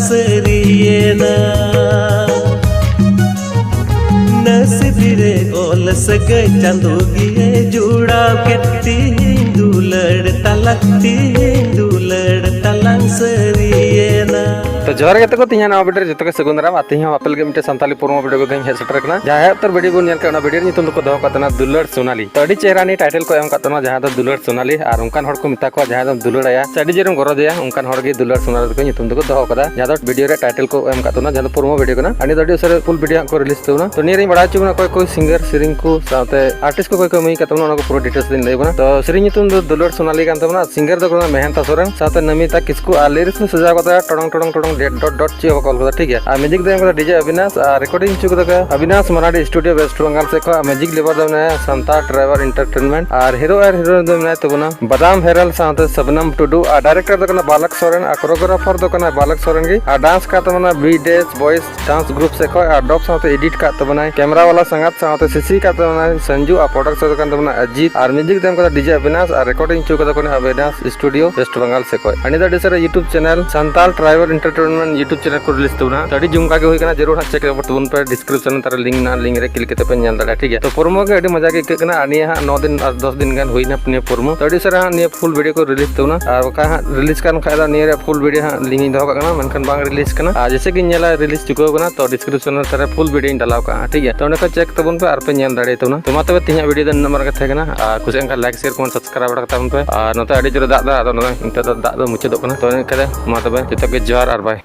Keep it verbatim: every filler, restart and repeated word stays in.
ᱥᱟᱹᱨᱤᱭᱮᱱᱟ᱾ ᱱᱟᱹᱥᱤᱵ ᱨᱮ ᱚᱞ ᱥᱟᱹᱜᱟᱹᱭ ᱪᱟᱸᱫᱳ ᱜᱮ ᱡᱩᱲᱟᱣ ᱠᱮᱫ, ᱛᱤᱦᱤᱧ ᱫᱩᱞᱟᱹᱲ ᱛᱟᱞᱟᱝ, ᱛᱤᱦᱤᱧ ᱫᱩᱞᱟᱹᱲ ᱛᱟᱞᱟᱝ ᱥᱟᱹᱨᱤᱭᱮᱱᱟ᱾ ᱛᱚ ᱡᱚᱦᱟᱨ ᱜᱮ ᱜᱟᱛᱮ ᱠᱚ, ᱛᱮᱦᱮᱧᱟᱜ ᱱᱚᱣᱟ ᱵᱷᱤᱰᱤᱭᱳ ᱨᱮ ᱡᱚᱛᱚ ᱜᱮ ᱥᱟᱹᱜᱩᱱ ᱫᱟᱨᱟᱢ᱾ ᱟᱨ ᱛᱮᱦᱮᱧ ᱦᱚᱸ ᱟᱯᱮ ᱞᱟᱹᱜᱤᱫ ᱢᱤᱫᱴᱮᱱ ᱥᱟᱱᱛᱟᱞᱤ ᱯᱨᱳᱢᱳ ᱵᱷᱤᱰᱤᱭᱳ ᱜᱮ ᱛᱮᱦᱮᱧ ᱦᱮᱡ ᱥᱮᱴᱮᱨ ᱟᱠᱟᱱᱟ᱾ ᱡᱟᱦᱟᱸᱭ ᱩᱛᱟᱹᱨ ᱵᱷᱤᱰᱤᱭᱳ ᱵᱚᱱ ᱧᱮᱞ ᱠᱟᱜ, ᱚᱱᱟ ᱵᱷᱤᱰᱤᱭᱳ ᱨᱮ ᱧᱩᱛᱩᱢ ᱫᱚᱠᱚ ᱫᱚᱦᱚ ᱠᱟᱜ ᱛᱟᱦᱮᱱᱟ ᱫᱩᱞᱟᱹᱲ ᱥᱳᱱᱟᱞᱤ᱾ ᱛᱚ ᱟᱹᱰᱤ ᱪᱮᱦᱨᱟ ᱱᱤᱭᱟᱹ ᱴᱟᱭᱴᱮᱞ ᱠᱚ ᱮᱢ ᱠᱟᱜ ᱛᱟᱵᱚᱱᱟ, ᱡᱟᱦᱟᱸ ᱫᱚ ᱫᱩᱞᱟᱹᱲ ᱥᱳᱱᱟᱞᱤ, ᱟᱨ ᱚᱱᱠᱟᱱ ᱦᱚᱲ ᱠᱚ ᱢᱮᱛᱟ ᱠᱚᱣᱟ ᱡᱟᱦᱟᱸᱭ ᱫᱚ ᱫᱩᱞᱟᱹᱲ ᱟᱭᱟ ᱥᱮ ᱟᱹᱰᱤ ᱡᱳᱨᱮᱢ ᱜᱚᱨᱚᱡᱽ ᱟᱭᱟ, ᱚᱱᱠᱟᱱ ᱦᱚᱲ ᱜᱮ ᱫᱩᱞᱟᱹᱲ ᱥᱳᱱᱟᱞᱤ ᱛᱟᱠᱚ ᱧᱩᱛᱩᱢ ᱫᱚᱠᱚ ᱫᱚᱦᱚ ᱠᱟᱫᱟ᱾ ᱡᱟᱦᱟᱸ ᱫᱚ ᱵᱷᱤᱰᱤᱭᱳ ᱨᱮ ᱴᱟᱭᱴᱮᱞ ᱠᱚ ᱮᱢ ᱠᱟᱜ ᱛᱟᱵᱚᱱᱟ, ᱡᱟᱦᱟᱸ ᱫᱚ ᱯᱨᱳᱢᱳ ᱵᱷᱤᱰᱤᱭᱳ ᱠᱟᱱᱟ, ᱟᱨ ᱱᱤᱭᱟᱹ ᱫᱚ ᱟᱹᱰᱤ ᱩᱥᱟᱹᱨᱟ ᱯᱷᱩᱞ ᱵᱷᱤᱰᱤᱭᱳ ᱦᱟᱸᱜ ᱠᱚ ᱨᱤᱞᱤᱡᱽ ᱛᱟᱵᱚᱱᱟ᱾ ᱛᱚ ᱱᱤᱭᱟᱹ ᱨᱤᱧ ᱵᱟᱲᱟᱭ ᱦᱚᱪᱚ ᱵᱚᱱᱟ ᱚᱠᱚᱭ ᱚᱠᱚᱭ ᱥᱤᱝᱜᱟᱨ ᱥᱮᱨᱮᱧ ᱠᱚ ᱥᱟᱶᱛᱮ ᱟᱨᱴᱤᱥᱴ ᱠᱚ ᱚᱠᱚᱭ ᱠᱚ ᱮᱢ ᱠᱟᱜ ᱛᱟᱵᱚᱱᱟ, ᱚᱱᱟ ᱠᱚ ᱯᱩᱨᱟᱹ ᱰᱤᱴᱮᱞᱥ ᱞᱤᱧ ᱞᱟᱹᱭ ᱟᱵᱚᱱᱟ᱾ ᱛᱚ ᱥᱮᱨᱮᱧ ᱧᱩᱛᱩᱢ ᱫᱚ ᱫᱩᱞᱟᱹᱲ ᱥᱳᱱᱟᱞᱤ ᱠᱟᱱ ᱛᱟᱵᱚᱱᱟ, ᱥᱤᱝᱜᱟᱨ ᱫᱚ ᱠᱟᱱᱟ ᱢᱮᱦᱮᱱᱛᱟ ᱥᱚᱨᱮᱱ ᱥᱟᱶᱛᱮ ᱱᱚᱢᱤᱛᱟ ᱠᱤᱥᱠᱩ, ᱟᱨ ᱞᱤᱨᱤᱠᱥ ᱫᱚ ᱥᱟᱡᱟᱣ ᱠᱟᱫᱟ ᱴᱚᱲᱚᱝ ᱴᱚᱲᱚᱝ ᱴᱚᱲᱚᱝ ᱰᱮᱴ ᱰᱚᱴ ᱰᱚᱴ ᱪᱮᱫ ᱦᱚᱸ ᱵᱟᱠᱚ ᱚᱞ ᱠᱟᱫᱟ, ᱴᱷᱤᱠ ᱜᱮᱭᱟ᱾ ᱟᱨ ᱢᱤᱣᱡᱤᱠ ᱫᱚ ᱮᱢ ᱠᱟᱫᱟ ᱰᱤᱡᱮ ᱚᱵᱤᱱᱟᱥ, ᱟᱨ ᱨᱮᱠᱚᱨᱰᱤᱝ ᱦᱚᱪᱚ ᱠᱟᱫᱟ ᱠᱚ ᱚᱵᱤᱱᱟᱥ ᱢᱟᱨᱟᱰᱤ ᱥᱴᱩᱰᱤᱭᱳ ᱣᱮᱥᱴ ᱵᱮᱝᱜᱟᱞ ᱥᱮᱫ ᱠᱷᱚᱱ᱾ ᱟᱨ ᱢᱤᱣᱡᱤᱠ ᱞᱮᱵᱟᱨ ᱫᱚ ᱢᱮᱱᱟᱭᱟ ᱥᱟᱱᱛᱟᱲ ᱰᱨᱟᱭᱵᱷᱟᱨ ᱮᱱᱴᱟᱨᱴᱮᱱᱢᱮᱱᱴ, ᱟᱨ ᱦᱤᱨᱳ ᱟᱨ ᱦᱤᱨᱳᱭᱤᱱ ᱫᱚ ᱢᱮᱱᱟᱭ ᱛᱟᱵᱚᱱᱟ ᱵᱟᱫᱟᱢ ᱦᱮᱨᱟᱞ ᱥᱟᱶᱛᱮ ᱥᱟᱵᱱᱟᱢ ᱴᱩᱰᱩ, ᱟᱨ ᱰᱟᱭᱨᱮᱠᱴᱚᱨ ᱫᱚ ᱠᱟᱱᱟ ᱵᱟᱞᱚᱠ ᱥᱚᱨᱮᱱ, ᱟᱨ ᱠᱳᱨᱳᱜᱨᱟᱯᱷᱟᱨ ᱫᱚ ᱠᱟᱱᱟ ᱵᱟᱞᱚᱠ ᱥᱚᱨᱮᱱ ᱜᱮ, ᱟᱨ ᱰᱟᱱᱥ ᱠᱟᱜ ᱛᱟᱵᱚᱱᱟ ᱵᱤ ᱰᱮᱥ ᱵᱚᱭᱮᱥ ᱰᱟᱱᱥ ᱜᱨᱩᱯ ᱥᱮᱫ ᱠᱷᱚᱱ, ᱟᱨ ᱰᱚᱵ ᱥᱟᱶᱛᱮ ᱮᱰᱤᱴ ᱠᱟᱜ ᱛᱟᱵᱚᱱᱟᱭ ᱠᱮᱢᱨᱟ ᱣᱟᱞᱟ ᱥᱟᱸᱜᱟᱛ ᱥᱟᱶᱛᱮ ᱥᱤᱥᱤ ᱠᱟᱜ ᱛᱟᱵᱚᱱᱟᱭ ᱥᱚᱧᱡᱩ, ᱟᱨ ᱯᱨᱚᱰᱟᱠᱥᱚᱱ ᱫᱚ ᱠᱟᱱ ᱛᱟᱵᱚᱱᱟ ᱚᱡᱤᱛ, ᱟᱨ ᱢᱤᱣᱡᱤᱠ ᱫᱚ ᱮᱢ ᱠᱟᱫᱟ ᱰᱤᱡᱮ ᱚᱵᱤᱱᱟᱥ, ᱟᱨ ᱨᱮᱠᱚᱨᱰᱤᱝ ᱦᱚᱪᱚ ᱠᱟᱫᱟ ᱠᱚ ᱚᱵᱤᱱᱟᱥ ᱥᱴᱩᱰᱤᱭᱳ ᱣᱮᱥᱴ ᱵᱮᱝᱜᱟᱞ ᱥᱮᱫ ᱠᱷᱚᱱ᱾ ᱟᱨ ᱱᱤᱭᱟᱹ ᱫᱚ ᱟᱹᱰᱤ ᱩᱥᱟᱹᱨᱟ YouTube channel Santal tribal entertainment YouTube channel ᱠᱚ ᱨᱤᱞᱤᱡᱽ ᱛᱟᱵᱚᱱᱟ᱾ ᱛᱚ ᱟᱹᱰᱤ ᱡᱚᱢᱠᱟᱣ ᱜᱮ ᱦᱩᱭ ᱠᱟᱱᱟ, ᱡᱟᱹᱨᱩᱲ ᱦᱟᱸᱜ ᱪᱮᱠ ᱨᱮᱯᱳᱨᱴ ᱛᱟᱵᱚᱱ ᱯᱮ, ᱰᱤᱥᱠᱨᱤᱯᱥᱚᱱ ᱨᱮ ᱛᱟᱨᱟ ᱞᱤᱝᱠ ᱢᱮᱱᱟᱜᱼᱟ, ᱞᱤᱝᱠ ᱨᱮ ᱠᱞᱤᱠ ᱠᱟᱛᱮ ᱯᱮ ᱧᱮᱞ ᱫᱟᱲᱮᱭᱟᱜᱼᱟ, ᱴᱷᱤᱠ ᱜᱮᱭᱟ᱾ ᱛᱚ ᱯᱨᱳᱢᱳ ᱜᱮ ᱟᱹᱰᱤ ᱢᱚᱡᱟ ᱜᱮ ᱟᱹᱭᱠᱟᱹᱜ ᱠᱟᱱᱟ, ᱟᱨ ᱱᱤᱭᱟᱹ ᱦᱟᱸᱜ ᱱᱚ ᱫᱤᱱ ᱟᱨ ᱫᱚᱥ ᱫᱤᱱ ᱜᱟᱱ ᱦᱩᱭᱱᱟ ᱱᱤᱭᱟᱹ ᱯᱨᱳᱢᱳ᱾ ᱛᱚ ᱟᱹᱰᱤ ᱩᱥᱟᱹᱨᱟ ᱦᱟᱸᱜ ᱱᱤᱭᱟᱹ ᱯᱷᱩᱞ ᱵᱷᱤᱰᱤᱭᱳ ᱠᱚ ᱨᱤᱞᱤᱡᱽ ᱛᱟᱵᱚᱱᱟ, ᱟᱨ ᱵᱟᱠᱷᱟᱡ ᱦᱟᱸᱜ ᱨᱤᱞᱤᱡᱽ ᱠᱟᱱ ᱠᱷᱟᱡ ᱫᱚ ᱱᱤᱭᱟᱹ ᱨᱮᱭᱟᱜ ᱯᱷᱩᱞ ᱵᱷᱤᱰᱤᱭᱳ ᱦᱟᱸᱜ ᱞᱤᱝᱠ ᱤᱧ ᱫᱚᱦᱚ ᱠᱟᱜ ᱠᱟᱱᱟ, ᱢᱮᱱᱠᱷᱟᱱ ᱵᱟᱝ ᱨᱤᱞᱤᱡᱽ ᱠᱟᱱᱟ᱾ ᱟᱨ ᱡᱮᱥᱮ ᱜᱤᱧ ᱧᱮᱞᱟ ᱨᱤᱞᱤᱡᱽ ᱪᱩᱠᱟᱹᱣ ᱠᱟᱱᱟ, ᱛᱚ ᱰᱤᱥᱠᱨᱤᱯᱥᱚᱱ ᱨᱮ ᱛᱟᱨᱟ ᱯᱷᱩᱞ ᱵᱷᱤᱰᱤᱭᱳᱧ ᱰᱟᱞᱟᱣ ᱠᱟᱜᱼᱟ, ᱴᱷᱤᱠ ᱜᱮᱭᱟ᱾ ᱛᱚ ᱚᱸᱰᱮ ᱠᱷᱚᱱ ᱪᱮᱠ ᱛᱟᱵᱚᱱ ᱯᱮ ᱟᱨ ᱯᱮ ᱧᱮᱞ ᱫᱟᱲᱮᱭᱟᱜ ᱛᱟᱵᱚᱱᱟ᱾ ᱛᱚ ᱢᱟ ᱛᱚᱵᱮ ᱛᱮᱦᱮᱧᱟᱜ ᱵᱷᱤᱰᱤᱭᱳ ᱫᱚ ᱱᱤᱱᱟᱹᱜ ᱢᱟᱨᱟᱝ ᱜᱮ ᱛᱟᱦᱮᱸ ᱠᱟᱱᱟ, ᱟᱨ ᱠᱩᱥᱤᱭᱟᱜ ᱠᱷᱟᱱ ᱞᱟᱭᱤᱠ, ᱥᱮᱭᱟᱨ, ᱠᱚᱢᱮᱱᱴ, ᱥᱟᱵᱥᱠᱨᱟᱭᱤᱵ ᱵᱟᱲᱟ ᱠᱟᱛᱟ ᱵᱚᱱ ᱯᱮ᱾ ᱟᱨ ᱱᱚᱛᱮ ᱟᱹᱰᱤ ᱡᱳᱨᱮ ᱫᱟᱜ ᱮᱫᱟ, ᱟᱫᱚ ᱱᱚᱜᱼᱚᱭ ᱱᱤᱛᱚᱜ ᱫᱚ ᱫᱟᱜ ᱫᱚ ᱢᱩᱪᱟᱹᱫᱚᱜ ᱠᱟᱱᱟ᱾ ᱛᱚ ᱮᱱᱠᱷᱟᱱ ᱫᱚ ᱢᱟ ᱛᱚᱵᱮ ᱡᱚᱛᱚ ᱜᱮ ᱡᱚᱦᱟᱨ ᱟᱨ ᱵᱟᱭ᱾